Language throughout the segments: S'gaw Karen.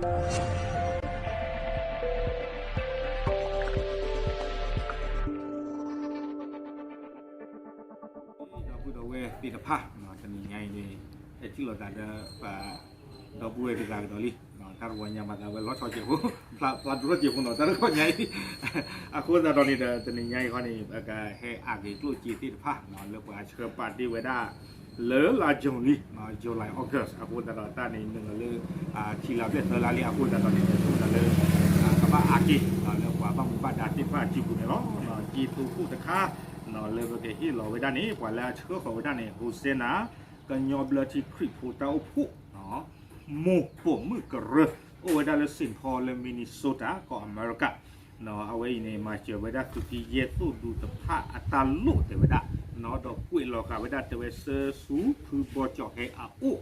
ဒီပုၢ်ဒီးဝဲၢ် သ့ၣ်တဖၣ် တနံၤညါအံၤန့ၣ် ဟဲထံၣ်လိာ်သးဒီး ဒီပုၢ်ဝဲၢ်တဂၤကဒီးလံ. တၢ်တဝီညါမၤသးဝဲလီၤဆီကဲးဖိ ဖျါဒိၣ်ထီၣ်ကဲးဖိနီၤ တၢ်တခီညါအံၤ အဃိသတးဒီးန့ၣ်ဒီး တနံၤညါအံၤခီန့ၣ် ပကဟဲအးက့ၤကျိၣ်စ့သ့ၣ်တဖၣ် လၢပှၤဆှၢပာ်တ့ၢ်ဝဲဒၣ် လၢလါ June လံ July August အဃိသတးဒီးတၢ်န့ၣ်နုာ်လီၤလၢ ခံလါဘျဲၣ်သၢလါလံ အဃိသတးဒီးန့ၣ် ဆိကမိၣ်သးလၢ ကဘၣ်အးက့ၤ လၢပှၤဘၣ်မူဘၣ်ဒါသ့ၣ်တဖၣ်အစုပူၤန့ၣ်လီၤ. က့သိခိၣ်တခါ လၢပကဟ့ၣ်လီၤဝဲဒၣ်န့ၣ် ပှၤလၢအဆှၢဃီၤဝဲဒၣ်န့ၣ် Hosanna ကညီဘျၢထံခရံာ်ဖိတၢ်အိၣ်ဖှိၣ် မိၢ်ပိာ်မုၣ်ကရၢ အိၣ်ဝဲဒၣ်လၢ Saint Paul လၢ Minnesota ကီၢ်အမဲရကၤ အဝဲအံၤန့ၣ် မၤစၢၤဝဲဒၣ်သုးက့ယဲၢ်သိၣ်ဒူတဖၣ်အတၢ်လိၣ်တဲဝဲဒၣ် ဒီးကွဲးလီၤဃာ်ဝဲဒၣ်တဲဝဲဆှၢဆူဖုဘီကၠီၤဟဲအအိၣ်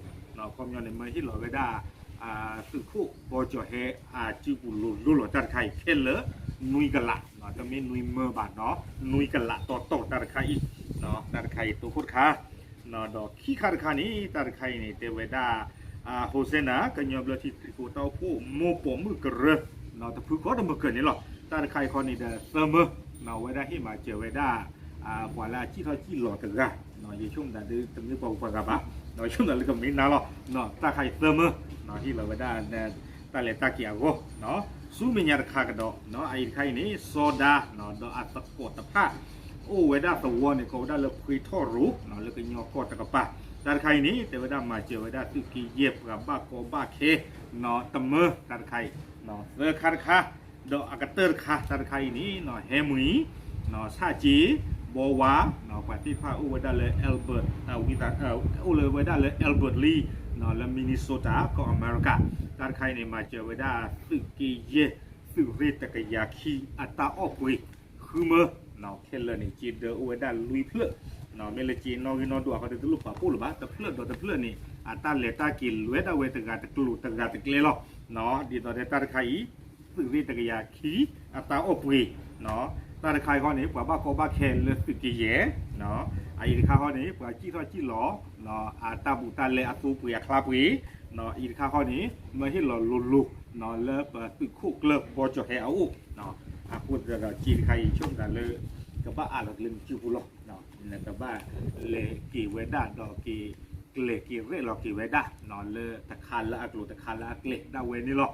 ခီပညီန့ၣ် မၢဟ့ၣ်လီၤဝဲဒၣ် သုးခိၣ်ဘီကၠီၤဟဲအစုပူၤလိၤလိၤလီၤ တၢ်တခါအံၤ ခဲလၢာ် နွံကလး တမ့ၢ်နွံမၢဘၣ်နီၤ နွံကလးတီတီတၢ်တခါအံၤ တၢ်တခါအံၤ သိခိၣ်တခါ ဒီးခံခါတခါန့ၣ် တၢ်တခါအံၤန့ၣ် တဲဝဲဒၣ် Hosanna ကညီဘျၢထံခရံာ်ဖိတၢ်အိၣ်ဖှိၣ် မိၢ်ပိာ်မုၣ်ကရၢ တဖုခီတမုၢ်ကၢၢ်န့ၣ်လီၤ. တၢ်တခါအံၤခီန့ၣ်ဒီး သၢမၢ ဝဲဒၣ်ဟ့ၣ်မၤစၢၤဝဲဒၣ် ပှၤလၢအစံၣ်ထီၣ်စံၣ်လီၤတဂၤ ယဆိကမိၣ်သးဒ်တမ့ၢ်ပှၤဂုၤပှၤဂၤဘၣ် ယဆိကမိၣ်သးလၢကမ့ၢ်နၤလီၤ တၢ်တခါအံၤသၢမၢ ဟ့ၣ်လီၤဝဲဒၣ် တၢ်လဲၤတၢ်က့ၤအဂီၢ် ဆူမဲာ်ညါတခါကဒီး အအံၤတခါအံၤန့ၣ် စီၤဒၤ ဒီးအသကိးတဖၣ် အိၣ်ဝဲဒၣ်သဝီန့ၣ် ကိးဝဲဒၣ်လၢဖှ့ထီၣ်ရိၤ လၢကညီကီၢ်တကပၤ တၢ်တခါအံၤန့ၣ် တဲဝဲဒၣ်မၤစၢၤဝဲဒၣ်သုးက့ယဲၢ်ပှၤဘၣ်ကီဘၣ်ခဲ တမၢ တၢ်တခါအံၤ သၢခါတခါ ဒီးအကတၢၢ်တခါ တၢ်တခါအံၤန့ၣ် ဟဲမှံၤ ဆၣ်က့ၤ ဘီဝါ ပှၤသ့ၣ်တဖၣ်အိၣ်ဝဲဒၣ်လၢ Albert ဝံသး အိၣ်လၢဝဲဒၣ်လၢ Albert Lea လၢ Minnesota ကီၢ်အမဲရကၤ တၢ်တခါအံၤန့ၣ် မၤစၢၤဝဲဒၣ်သုးက့ယဲၢ် သုးရ့ၣ်တကယၤခံ အတၢ်အီၣ်ပှ့ၤ ဃုမၢ ခဲလၢာ်န့ၣ် က့ဒၢအိၣ်ဝဲဒၣ်လွံၢ်ဖျၢၣ် မ့ၢ်လၢက့နီၣ်ဂံၢ်နီၣ်ဒိၣ်အဃိ တလိၣ်ပာ်ဖှိၣ်လၢၤဘၣ် တဖျၢၣ်ဒီးတဖျၢၣ်န့ၣ် အတၢ်လဲၤတၢ်က့ၤလဲၤဒၣ်ဝဲတဂၤတကျိၤတဂၤတကျဲလီၤ. ဒ်သိးဒီးတၢ်တခါအံၤ သုးရ့ၣ်တကယၤခံ အတၢ်အီၣ်ပှ့ၤ တၢ်တခါအံၤခီန့ၣ် ပှၤဘၣ်ကီဘၣ်ခဲလၢသုးက့ယဲၢ် အအံၤတခါခီန့ၣ် ပှၤစံၣ်ထီၣ်စံၣ်လီၤ အတၢ်ဘူးတၢ်လဲအသိပှ့ၤအချါပှ့ၤ အံၤတခါခီန့ၣ် မၢဟ့ၣ်လီၤလိၤလိၤ လၢပသုးခိၣ်ကျၢၢ်ဘီကၠီၤဟဲအအိၣ် အဃိသတးဒီးက့တခါအံၤ ဆိကမိၣ်သးလၢ ကဘၣ်အးလီၤက့ၤလၢနစုပူၤလီၤ. နကဘၣ်လဲၤက့ၤဝဲဒၣ်ဒီးက့ၤကျဲၤက့ၤရဲၣ်လီၤက့ၤဝဲဒၣ် လၢတခါလၢအကျိၤတခါလၢအကျဲဒၣ်ဝဲန့ၣ်လီၤ.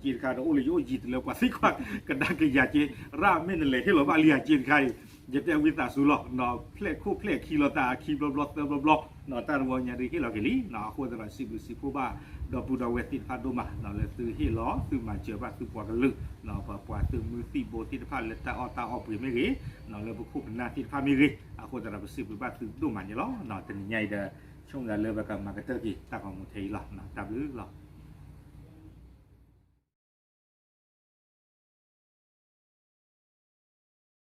က့တခါဒီးအိၣ်လၢယအိၣ်ယံၤတုၤလၢပှၤသံကွၢ်ကဒါက့ၤယၤက့ ရၣ်မ့ၢ်နလဲၤဟ့ၣ်လီၤဘၣ်လံဧါက့တခါအံၤ ယတဲဝံသးစူၤလီၤ. ဖျဲၣ်ခိၣ်ဖျဲၣ်ခံလီၤသးခံဘျီဘျီသၢဘျီဘျီ တၢ်တဝီညါဒုးဟ့ၣ်လီၤက့ၤလံ. အဃိသတးဒီးစံးဘျုးစံးဖှိၣ်ဘၣ် ဒီပုၢ်ဒီဝဲၢ်သ့ၣ်တဖၣ်ဒိၣ်မး လၢသုဟ့ၣ်လီၤသုမၤစၢၤဘၣ်သုပှၤကလုာ် ပပှၤသုးမုၢ်သံၣ်ဘိသ့ၣ်တဖၣ်လၢတၢ်အီၣ်တၢ်အီပှ့ၤမ့ၢ်ဂ့ၤ လၢပခိၣ်ပနၢ်သ့ၣ်တဖၣ်မ့ၢ်ဂ့ၤ အဃိသတးဒီးပစံးဘျုးဘၣ်သုဒိၣ်မးန့ၣ်လီၤ. တနံၤညါအံၤဒီး ဆိကမိၣ်သးလၢပကမၤကတၢၢ်က့ၤတၢ်ဂီၤမူထဲအံၤလီၤ. တၢ်ဘျုးလီၤ.